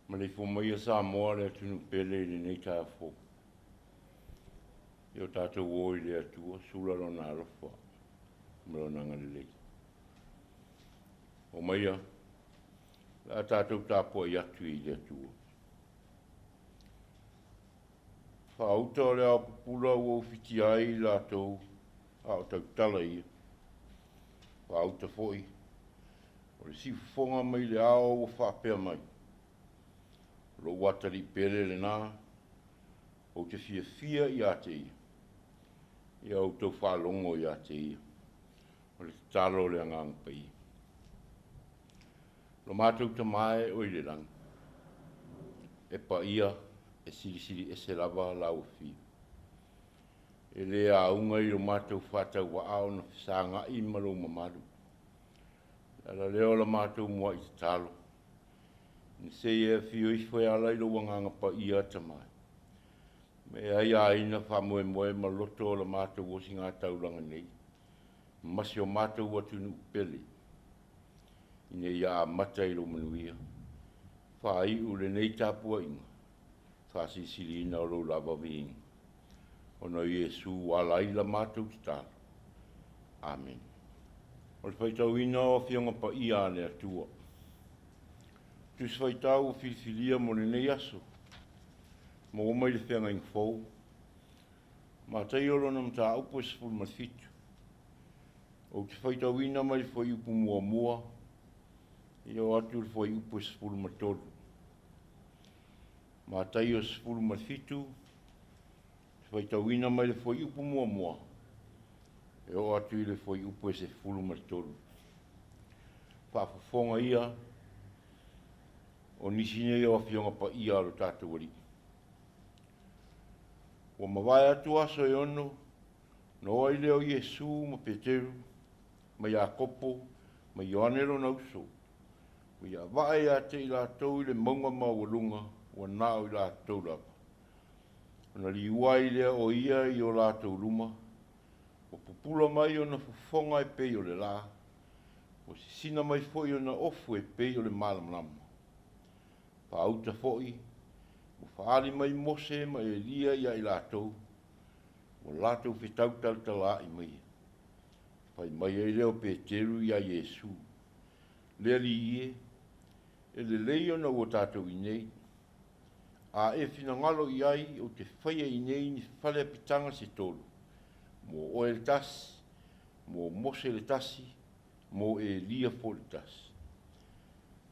Maleifua maia Samoa le atunuu pele i lenei taeao fou. Ia o tatou o i le Atua, sula Lona alofa ma Lona agalelei. Omaia, o le a tatou tapuai atu i le Atua. Faauta o le ao pupula ua ufitia ai i latou a o tautala ia. Faauta foi o le siufofoga mai le ao ua faapea mai, O lou atalii pele lena, ou te fiafia ia te ia, ia outou faalogo ia te ia. O le tatalo o le Agaga Paia. Lo matou Tama e oe i le lagi, e paia, e silisili ese lava lau Afio. E le auga i lo matou faatauvaa ona fesagai ma lou mamalu. O le ala lea o la matou muai tatalo, ina se i e afio ifo e ala i lou Agaga Paia Tama e, ma e aiaina faamoemoe ma loto o la matou osigataulaga nei, ma si o matou atunuu pele, ina ia amata i lou manuia, faaiu lenei tapuaiga, faasilisiliina o lou lava viiga. Ona o Iesu ua ala ai la matou tatalo. Amene. O le faitauina o Afioga Paia a le Atua. Tusi Faitau ua filifilia mo lenei aso, maua mai le Feagaiga Fou, Mataio lona mataupu e 17. Ou te faitauina mai le fuaiupu muamua e oo atu i le fuaiupu e 13. Mataio 17, te faitauina mai le fuaiupu muamua e oo atu i le fuaiupu e 13. Faafofoga ia o nisi nei o Afioga Paia a lo tatou Alii. Ua mavae atu aso e ono, ona o ai lea o Iesu ma Peteru, ma Iakopo, ma Ioane lona uso, ua ia vaa ia te i latou i le mauga maualuga ua na o i latou lava. Ona liua ai lea o ia i o latou luma, ua pupula mai ona fofoga e pei o le la, ua sisina mai foi ona ofu e pei o le malamalama. Faauta foi, ua faaali mai Mose ma Elia ia i latou, ua latou fetau talatalaai mai. Fai mai ai lea o Peteru iā Iesu, Le Alii e, e lelei ona ua tatou inei. A e finagalo i ai, ou te faia inei ni fale apitaga se tolu, mo oe le tasi, mo Mose le tasi, mo Elia foi le tasi.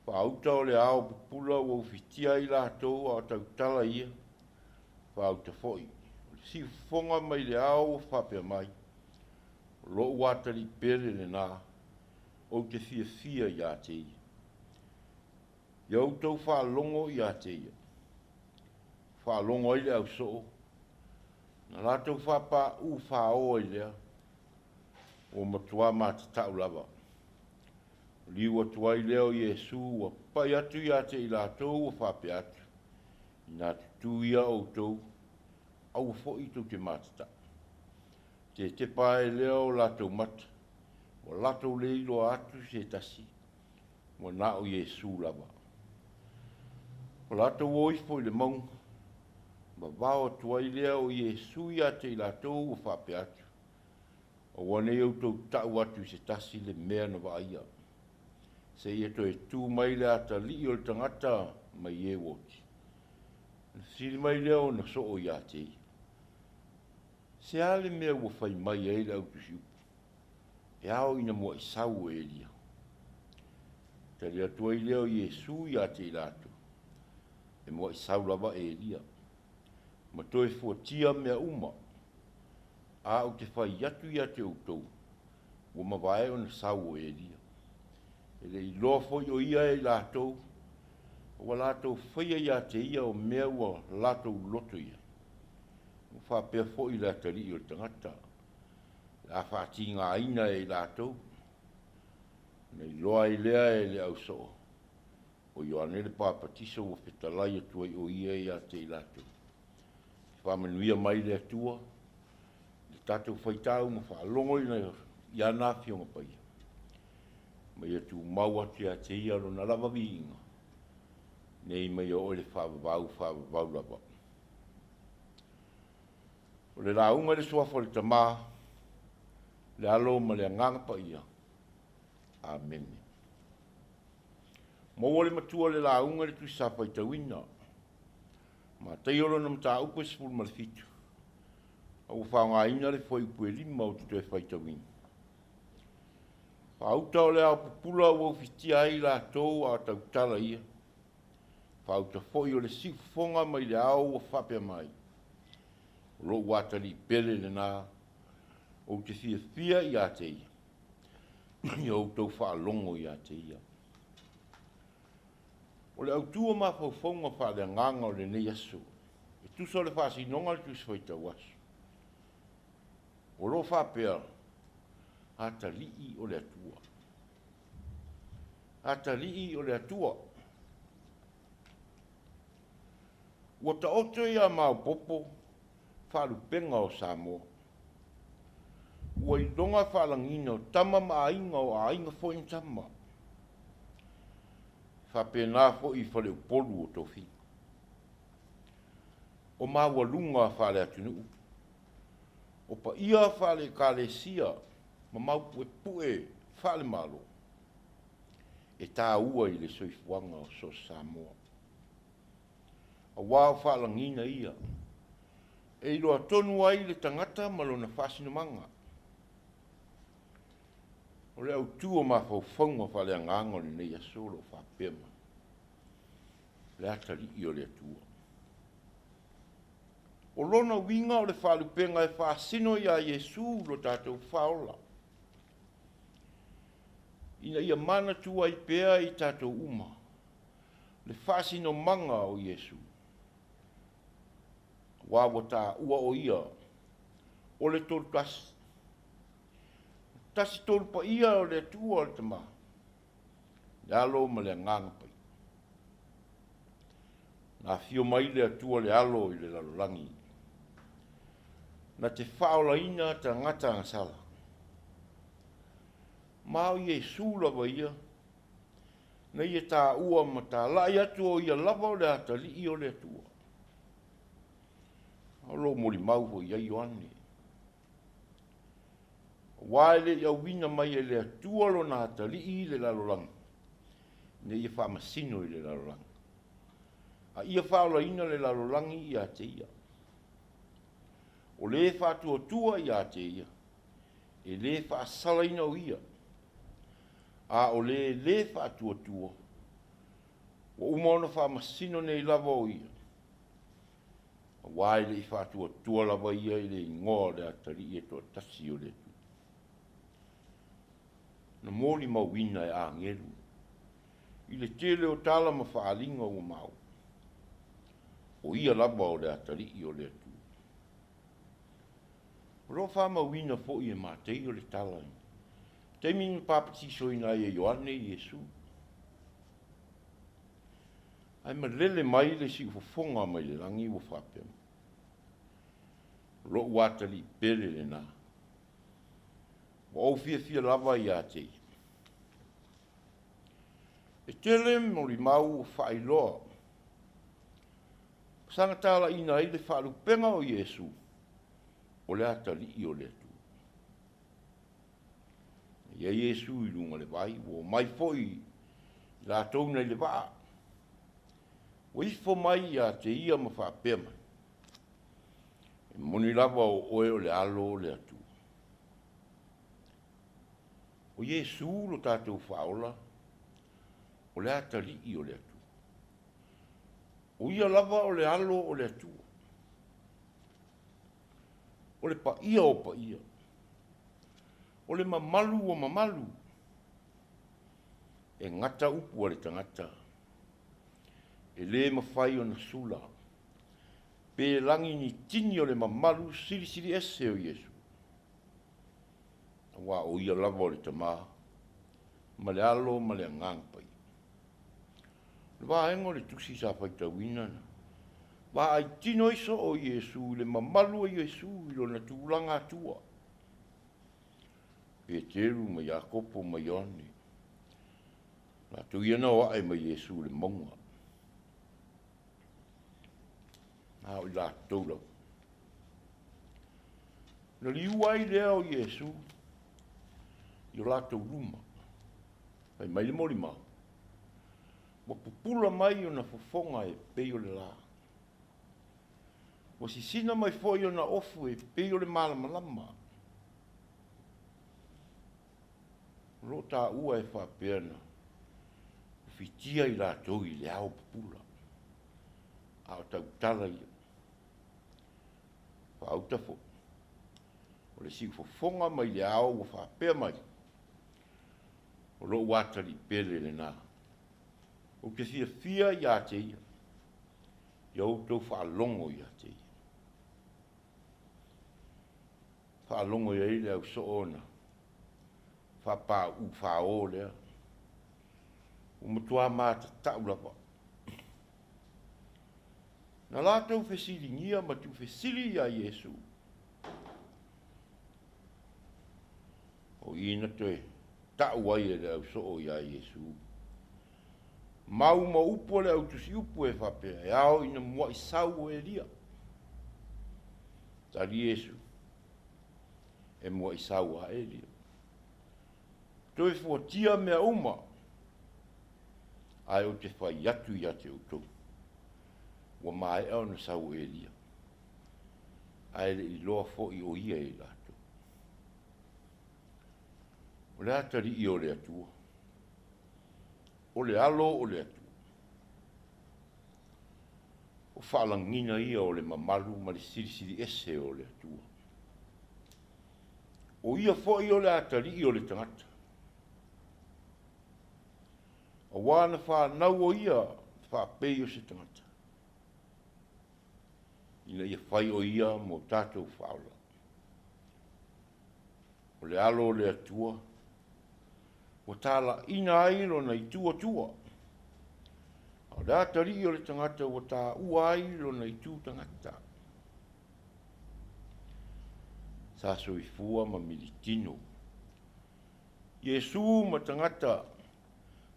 Faauta o le ao pupula ua ufitia ai latou a o tautala ia, faauta foi o le siufofoga mai le ao ua faapea mai, O lou atalii pele lena, ou te fiafia ia te ia. Ia outou faalogo ia te ia. Faalogo ai le ausoo, na latou faapauu fao ai lea, ua matua matatau lava. Liu atu ai lea o Iesu ua pai atu ia te i latou ua faapea atu, Inā tutū ia outou, aua foi tou te matatau. Tetepa ai lea o latou mata, ua latou le iloa atu se tasi, ua na o Iesu lava. Ua latou o ifo i le mauga, vavao atu ai lea o Iesu ia te i latou ua faapea atu, Aua nei outou tau atu i se tasi le mea na vaaia, seia toe tu mai le atalii o le tagata mai e ua oti. Ona fesili mai lea ona soo ia te ia, Se a le mea ua fai mai ai le au tusiupu, e ao ina muai sau o Elia? Tali atu ai lea o Iesu ia te i latou, E muai sau lava Elia, ma toe fuatia mea uma, A ou te fai atu ia te outou, ua mavae ona sau o Elia. E le i iloa foi o ia e i latou, Ua latou faia ia te ia o mea ua latou loto i ai. Ua faapea foi le atalii o le tagata, o le a faatigaina e i latou, ona iloa ai lea e le ausoo, o Ioane le Papatiso ua fetalai atu ai o ia ia te i latou. Faamanuia mai le Atua i le tatou faitau ma faalogo i ana Afioga Paia, ma ia tumau atu ia te ia lona lava viiga, nei ma ia oo i le faavavau faavavau lava. O le lauga i le Suafa o le Tama, le Alo ma le Agaga Paia. Amene. Maua le matua le lauga i le Tusi Sa Faitauina. Mataio lona mataupu e 17, a ua faaaogaina le fuaiupu e 5 ou te toe faitauina. Faauta o le ao pupula ua ufitia ai i latou a tautala ia. Faauta foi o le siufofoga mai le ao ua faapea mai, O lou atalii pele lena, ou te fiafia ia te ia, ia outou faalogo ia te ia. O le autu o mafaufauga faaleagaga o lenei aso, e tusa o le faasinoga o le Tusi Faitau Aso, o lo o faapea, Atalii o le Atua. Atalii o le Atua. Ua taoto ia maopoopo faalupega o Samoa. Ua iloga faalagiga o tama ma aiga o aiga foi ma tama. E faapena foi i faleupolu o tofiga. O maualuga faale-atunuu, o paia faale-Ekalesia ma maupuepue faale-Malo, e taua i le soifuaga o so o se Samoa. Aua o faalagiga ia e iloa tonu ai le tagata ma lona faasinomaga. O le autu o mafaufauga faaleagaga o lenei aso o lo o faapea mai, le atalii o le Atua. O lona uiga o le faalupega e faasino ia Iesu lo tatou Faaola, ina ia manatua ai pea i tatou uma le faasinomaga o Iesu, aua ua taua o ia o le Tolutasi, Tasi Tolu Paia o le Atua o le Tama, le Alo ma le Agaga Paia. Na afio mai le Atua le Alo i le lalolagi, na te faaolaina tagata agasala. Ma o Iesu lava ia, na ia taua ma talai atu o ia lava o le atalii o le Atua. A o lo o molimau foi i ai Ioane. Aua e le i auina mai e le Atua lona atalii i le lalolagi, ina ia faamasino i le lalolagi, a ia faaolaina le lalolagi ia te ia. O le faatuatua ia te ia, e le faasalaina o ia, a o le lē faatuatua, ua uma ona faamasino nei lava o ia, aua e le i faatuatua lava ia i le igoa o le Atalii e toatasi o le Atua. Na molimauina e agelu i le tele o tala ma faaaliga ua maua, o ia lava o le Atalii o le Atua. O lo o faamauina foi e Mateio le tala i le taimi na papatisoina ai e Ioane Iesu. Ae malele mai le siufofoga mai le lagi ua faapea mai, O lou atalii pele lena, ua ou fiafia lava ia te ia. E tele molimau ua faailoa saga talaiina ai le faalupega o Iesu o le atalii o le Atua. Na i ai Iesu i luga o le vai, ua omai foi i latou nai le vaa, ua ifo mai ia te ia ma faapea mai, E moni lava o oe o le Alo o le Atua. O Iesu lo tatou Faaola, o le atalii o le Atua. O ia lava o le Alo o le Atua. O le paia o paia. O le mamalu o mamalu. E gata upu a le tagata. E le mafai ona sula pe lagi ni tini o le mamalu silisili ese o Iesu, aua o Ia lava o le Tama ma le Alo ma le Agaga Paia. O le vaega o le tusi sa faitauina na vaai tino ai soo Iesu i le mamalu o Iesu i lona tulaga Atua. Peteru ma Iakopo ma Ioane, latou ia na o ae ma Iesu i le mauga. A o i latou lava. Na liua ai lea o Iesu i o latou luma. Fai mai le molimau, ua pupula mai ona fofoga e pei o le la. Ua sisina mai foi ona ofu e pei o le malamalama. O lo o taua e faapea na fitia i latou i le ao pupula, a o tautala ia. Faauta foi, o le siufofoga mai le ao ua faapea mai, o lou atalii pele lena. Ou te fiafia ia te ia, ia outou faalogo ia te ia. Faalogo i ai le ausoo ona faapauu fao lea, ua matua matatau lava. Na latou fesiligia ma tuufesili iā Iesu, o i na toe ta'u ai e le ausoo iā Iesu. Mau ma upu a le autusiupu e faapea, e ao ina mua'i sau o Elia. Tali Iesu, e mua'i sau a Elia. Toe fuatia mea uma, ae ou te fai atu ia te outou, ua maea ona sau o Elia, ae le i iloa foi o ia e i latou. O le atalii o le Atua, o le Alo o le Atua, o faalagiga ia o le mamalu ma le silisili ese o le Atua. O ia foi o le atalii o le tagata, aua na fanau o ia faapei o se tagata, ina ia fai o ia mo tatou faaola. O le Alo o le Atua, ua tala'ina ai lona itu Atua, a o le atalii o le tagata ua taua ai lona itu tagata. Sa soifua ma militino Iesu ma tagata,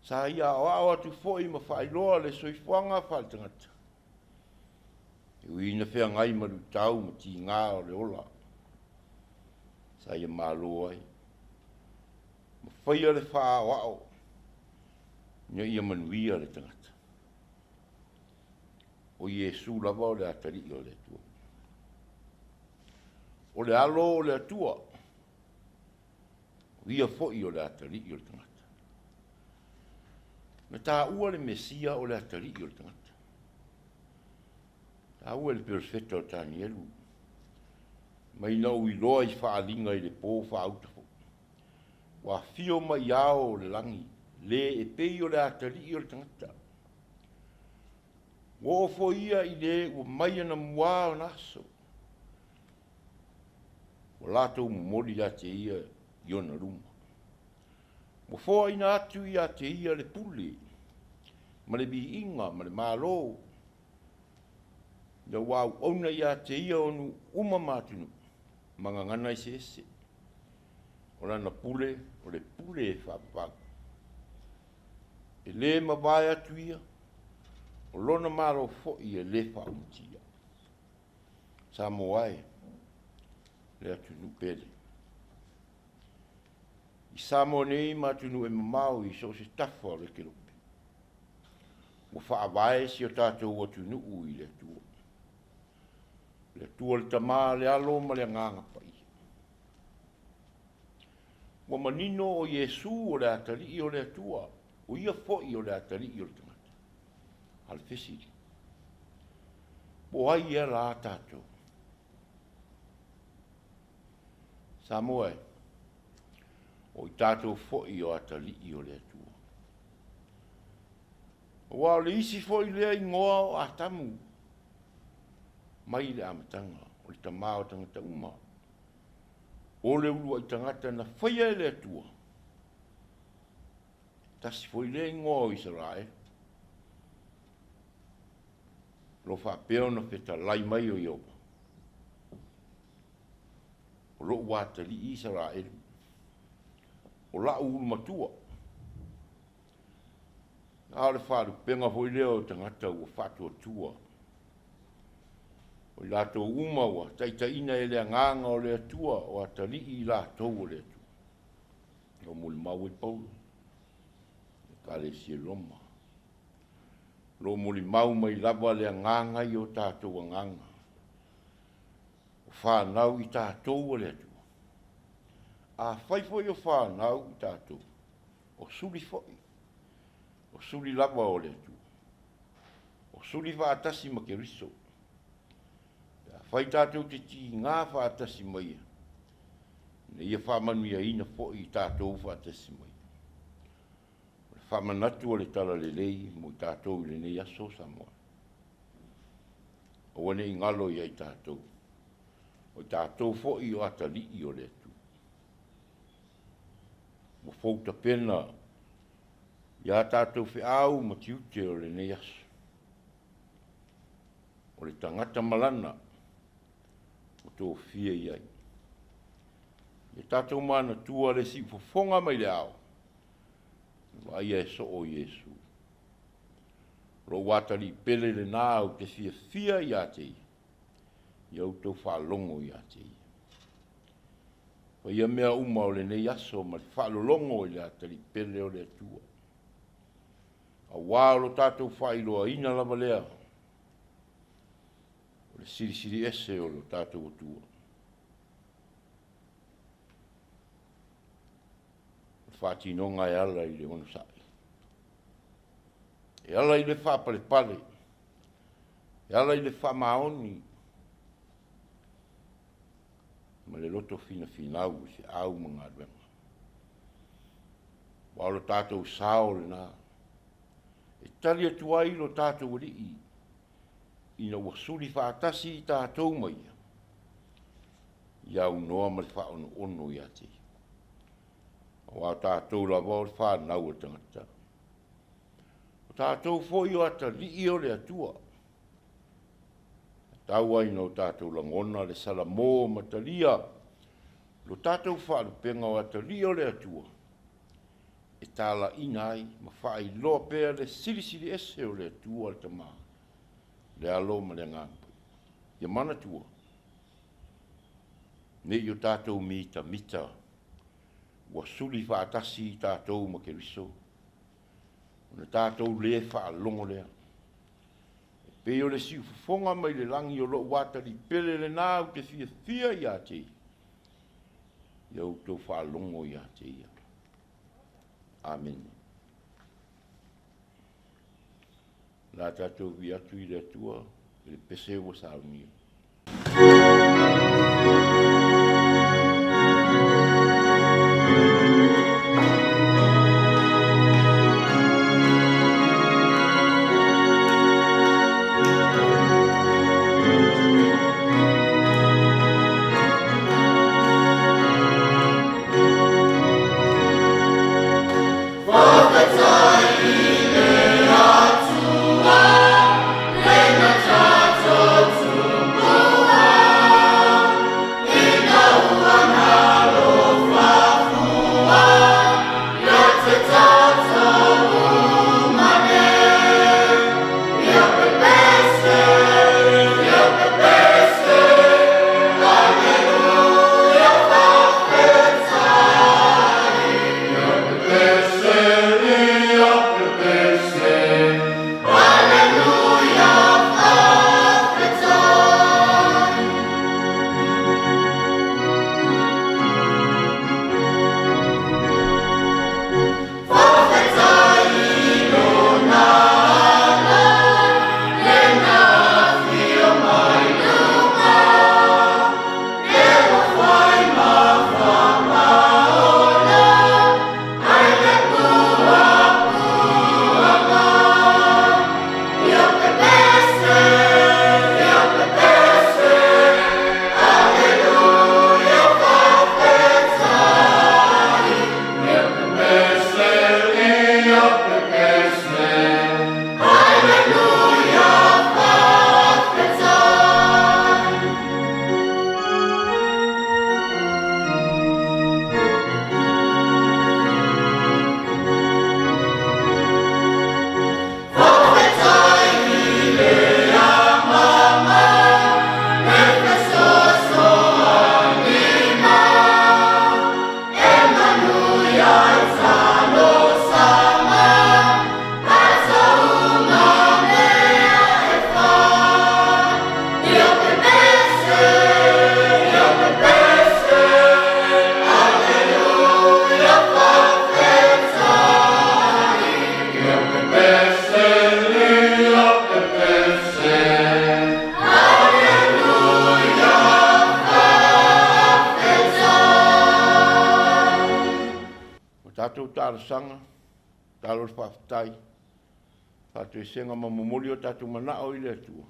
sa ia aoao atu foi ma faailoa le soifuaga faaletagata, e ui ina feagai ma luitau ma tigā o le ola, sa ia malo ai ma faia le faaaoao ina ia manuia le tagata. O Iesu lava o le atalii o le Atua. O le Alo o le Atua, o ia foi o le atalii o le tagata. Na taua le Mesia o le atalii o le tagata. Taua e le perofeta o Tanielu, mai na ou iloa i faaaliga i le po faauta foi. Ua afio mai ao o le lagi, le e pei o le atalii o le tagata. Ua oo foi ia i le ua mai ana muā ona aso. Ua latou momoli ia te ia i ona luma. Ua foaina atu ia te ia le pule ma le viiga ma le malo, ina ua auauna ia te ia o nuu uma ma atunuu ma gagana eseese. O lana pule, o le pule e faavavau. E le mavae atu ia, o lona malo foi e le faaumutia. Samoa e, le atunuu pele. I Samoa nei ma atunuu e mamao i so o se tafa o le kelope, ua faavae si o tatou atunuu i le Atua. Le Atua le Tama, le Alo ma le Agaga Paia. Ua manino o Iesu o le atalii o le Atua, o ia foi o le atalii o le tagata. A o le fesili, po o ai ea la tatou? Samoa e, o i tatou foi o atalii o le Atua. Aua o le isi foi lea igoa o Atamu mai le amataga, o le tama o tagata uma, o le uluai tagata na faia e le Atua, tasi foi lea igoa o Isaraelu. O lo o faapea ona fetalai mai o Ieova, O lou atalii Isaraelu, o la'u ulu matua. A o le faalupega foi lea o tagata ua faatuatua, o i latou uma ua taitaiina e le Agaga o le Atua, o atalii i latou o le Atua. O molimau ai Paulo i le Ekalesia i Roma. O lo o molimau mai lava le Agaga i o tatou agaga, o fanau i tatou a le Atua. Afai foi o fanau i tatou, o suli foi, o suli lava o le Atua, o suli faatasi ma Keriso. Pe afai tatou te tiga faatasi ma Ia, ina ia faamanuiaina foi i tatou faatasi ma Ia. O le faamanatu o le Talalelei mo i tatou i lenei aso Samoa. Aua ne i galo ia i tatou, o i tatou foi o atalii o le Atua. Ua fou tapena i a tatou feau ma tiute o lenei aso. O le tagata ma lana ua tofia i ai. Ia tatou manatua le siufofoga mai le ao, na vaaia e soo Iesu. Lou atalii pele lena ou te fiafia ia te ia, ia outou faalogo ia te ia. Faia mea uma o lenei aso ma le faalologo i le atalii pele o le Atua. Auā o lo tatou faailoaina lava lea o le Silisili Ese o lo tatou Atua. O le faatinoga e ala i le onosai, e ala i le faapalepale, e ala i le faamaoni ma le loto finafinau i feau ma galuega. Aua o lo tatou sao lena e tali atu ai lo tatou Alii ina ua suli faatasi i tatou ma Ia, ia aunoa ma le faaonoono ia te Ia. Aua o tatou lava o le fanau a le tagata. O tatou foi o atalii o le Atua. E tatau ai ona o tatou lagona le salamo ma talia lo tatou faalupega o atalii o le Atua e talaiina ai ma faailoa pea le Silisili Ese o le Atua le Tama, le Alo ma le Agaga Paia. Ia manatua, ne i o tatou mitamita ua suli faatasi i tatou ma Keriso, ona tatou lē faalogo lea. E pei o le siufofoga mai le lagi o lou atalii pele lena ou te fiafia ia te ia, ia outou faalogo ia te ia. Amene. O le a tatou ui atu i le Atua i le pese ua saunia. talosaga, tatalo le faafetai, faatoesega ma momoli o tatou manao i le Atua,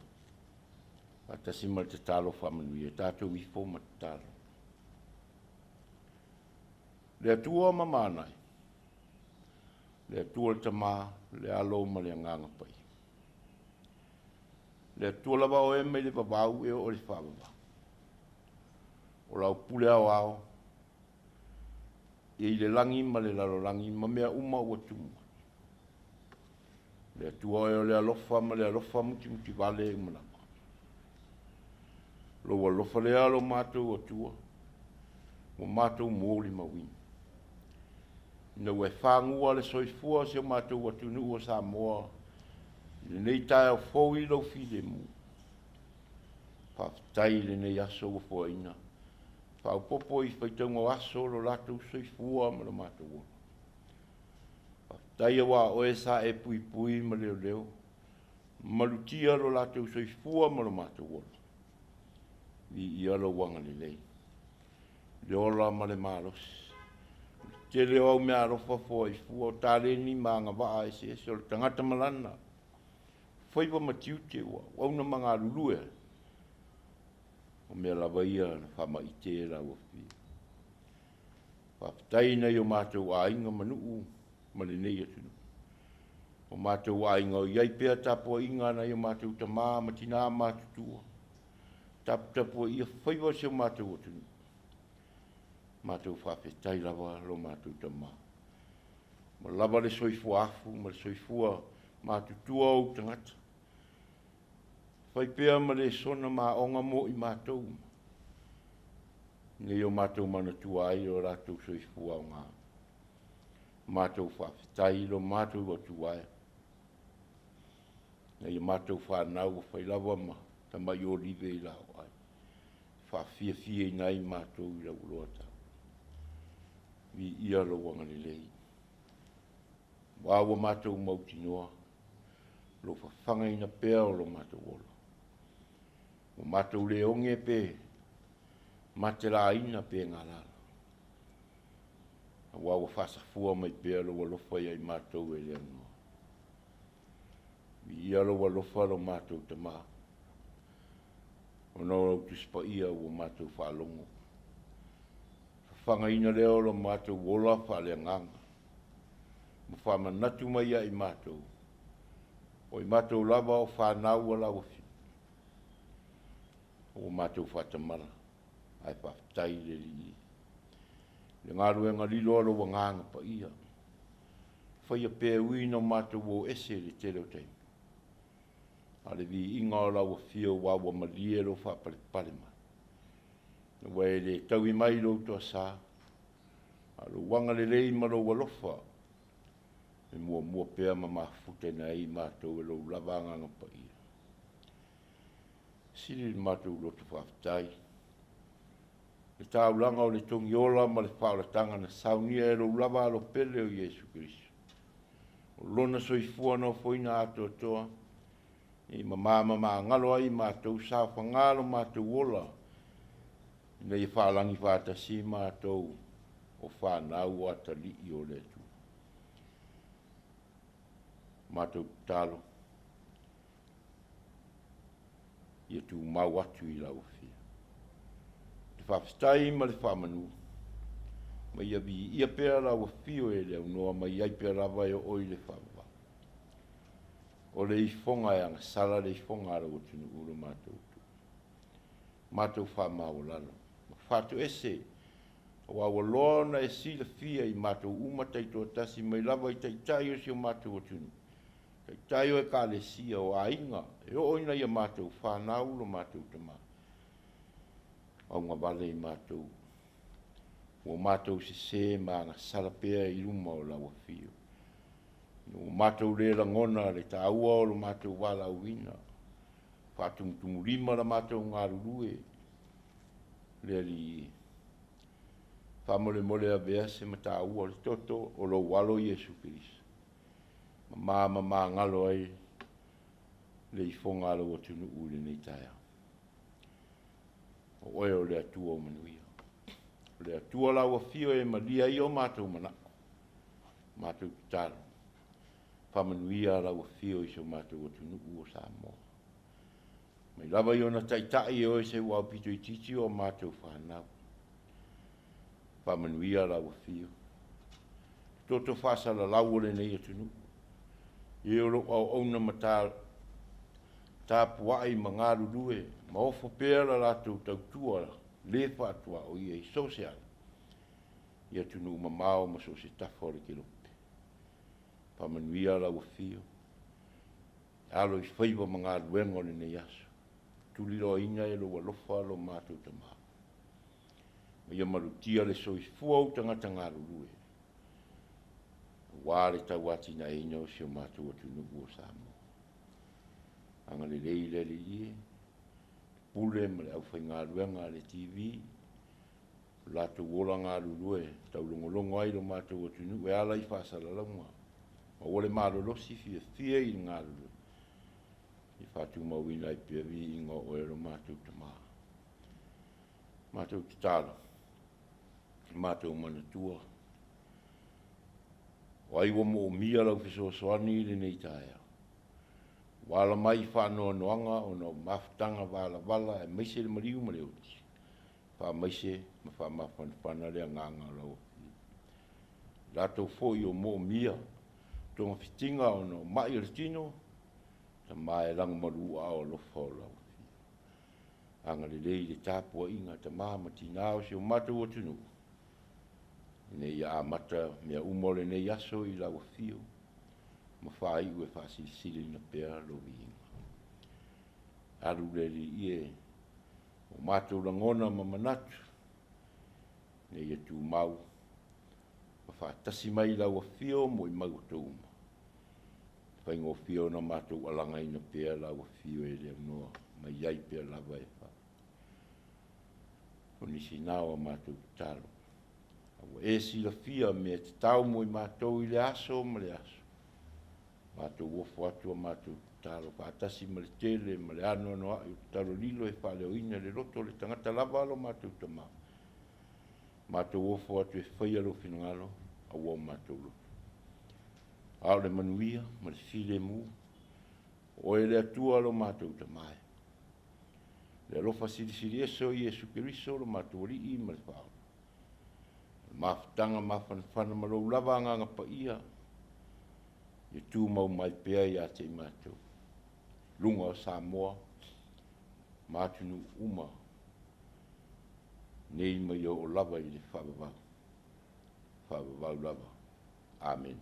faatasi ma le tatalo faamanuia. Tatou ifo ma tatalo. Le Atua mamana e, le Atua le Tama, le Alo ma le Agaga Paia. Le Atua lava oe mai le vavau e oo i le faavavau. O lau pule aoao e i le lagi ma le lalolagi ma mea uma ua tumu ai. Le Atua oe o le alofa ma le alofa mutimutivale uma lava. Lou alofa lea lo matou Atua, ua matou molimauina. Ina ua e fagua le soifua o si o matou atunuu o Samoa i lenei taeao fou i lou filemu. Faafetai i lenei aso ua foaina, faaopoopo i faitauga o aso lo latou soifua ma lo matou ola. Faafetai aua o oe sa e puipui ma leoleo, malutia lo latou soifua ma lo matou ola. Viia lou agalelei, le ola ma le malosi. O le tele o au meaalofa foai fua o taleni ma agavaa eseese o le tagata ma lana faiva ma tiute ua auauna ma galulue ai, o mea lava ia na faamaite e lau Afio. Faafetai i nai o matou aiga ma nuu ma lenei atunuu. O matou aiga o i ai pea tapuaiga a nai o matou tama ma tina matutua, taputapuaia faiva o si o matou atunuu. Matou faafetai lava lo matou Tama, ua lava le soifua afu ma le soifua matutua o ou tagata. Fai pea ma lesona ma aoga mo i matou uma, ina ia o matou manatua ai o latou soifua aoga. Matou faafetai i lo matou Atua e, nai a matou fanau ua fai lava ma tamai olive i laoai, faafiafiaina ai matou i lau aloa taua. Viia lou agalelei, aua ua matou mautinoa lou fafagaina pea o lo matou ola. Ua matou le oge pe matelaina pe galala, aua ua faasafua mai pea lou alofa ia i matou e le aunoa. Viia lou alofa lo matou Tama, ona o lau Tusi Paia ua matou faalogo, fafagaina lea o lo matou ola faaleagaga, ma faamanatu mai ia i matou, o i matou lava o fanau a lau Afioga, ua matou faatamala, ae faafetai i le Alii i le galuega lilo a lou Agaga Paia, faia pea e ui ina matou o ese i le tele o taimi, a o le viiga o lau afio aua ua malie lou faapalepale mai, ina ua e le taui mai i lou toasa, a o lou agalelei ma lou alofa e muamua pea ma mafutaina ai i matou e lou lava Agaga Paia. Sili le matou loto faafetai le taulaga o le togiola ma le faaolataga na saunia e lou lava Alo pele o Iesu Keriso, o lona soifua nofoina atoatoa, nei mama ma magalo ai i matou saofaga lo matou ola, ina ia faalagi faatasi matou o fanau o atalii o le Atua. Matou tatalo, ia tumau atu i lau Afio. Le faafetai ma le faamanu, ma ia viia pea lau Afio e le aunoa mai ai pea lava e oo i le faavavau. O le ifoga e agasala le ifoga a lou atunuu lo matou Atua. Matou faamaualalo ma faatoese, aua ua loa ona e silafia i matou uma taitoatasi mai lava i taitai o si o matou atunuu, taitai o Ekalesia, o aiga, e oo ina ia matou fanau lo matou Tama, augavale i matou, ua matou sese ma agasala pea i luma o lau Afio. Ina ua matou le lagona le taua o lo matou valaauina, faatumutumulima la matou galulue, le Alii e, faamolemole avea se mataua o le toto o lou Alo Iesu Keriso, mama ma magalo ai le ifoga a lou atunuu i lenei taeao. O oe o le Atua o manuia, o le Atua lau Afio e malie ai o matou manao. Matou tatalo, faamanuia lau afio i si o matou atunuu o Samoa. Mai lava i ona taitai e o e se ua aupito itiiti o a matou fanau. Faamanuia lau afio. Toto faasalalau o lenei atunuu. E o lou auauna ma ta tapuai ma galulue ma ofo pea la latou tautua le faatuaoia i so o se ala i atunuu mamao ma so o se tafa o le kelope. Faamanuia lau afio, alo i faiva ma galuega o lenei aso. Tuliloaina e lou alofa lo matou Tama. Ma ia malutia le soifua o ou tagata galulue, aua le tauatinaeina o si o matou atunuu o Samoa. Agalelei le Alii e, Pule ma le aufaigaluega a le TV, o latou ola galulue e taulogologo ai lo matou atunuu e ala i faasalalauga. Maua le malolosi fiafia i le galulue, e faatumauina ai pea viiga o oe lo matou Tama. Matou tatalo, matou manatua, o ai ua moomia lau fesoasoani i lenei taeao? Ua ala mai i faanoanoaga ona o mafutaga valavala aemaise le maliu ma le oti, faamaise ma faamafanafana le agaga o lau Afioga. I latou foi o moomia togafitiga ona o mai o le tino, Tama e lagomalu aao alofa o lau Afioga. Agalelei i le tapuaiga a tama ma tina o si o matou atunuu, ina ia amata mea uma o lenei aso i lau afio ma faaiu e faasilisiliina pea lou viiga. Alu le Alii e, o matou lagona ma manatu, ina ia tumau ma faatasi mai i lau afio mo i matou uma. E faigofie ona matou alagaina pea lau afio e le aunoa ma i ai pea lava e faa. O nisi na o a matou tatalo. A ua e silafia mea tatau mo i matou i le aso ma le aso, matou ofo atu a matou tatalo faatasi ma le tele ma le anoanoai o tatalo lilo e faaleoina i le loto o le tagata lava lo matou Tama. Matou ofo atu e faia lou finagalo, aua o matou loto. A o le manuia ma le filemu, o oe le Atua lo matou Tama e. Le alofa silisili ese o Iesu Keriso lo matou Alii ma le Faaola. O le mafutaga mafanafana ma lou lava Agaga Paia, ia tumau mai pea ia te i matou, luga o Samoa ma atunuu uma, nei ma ia oo lava i le faavavau, faavavau lava. Amene.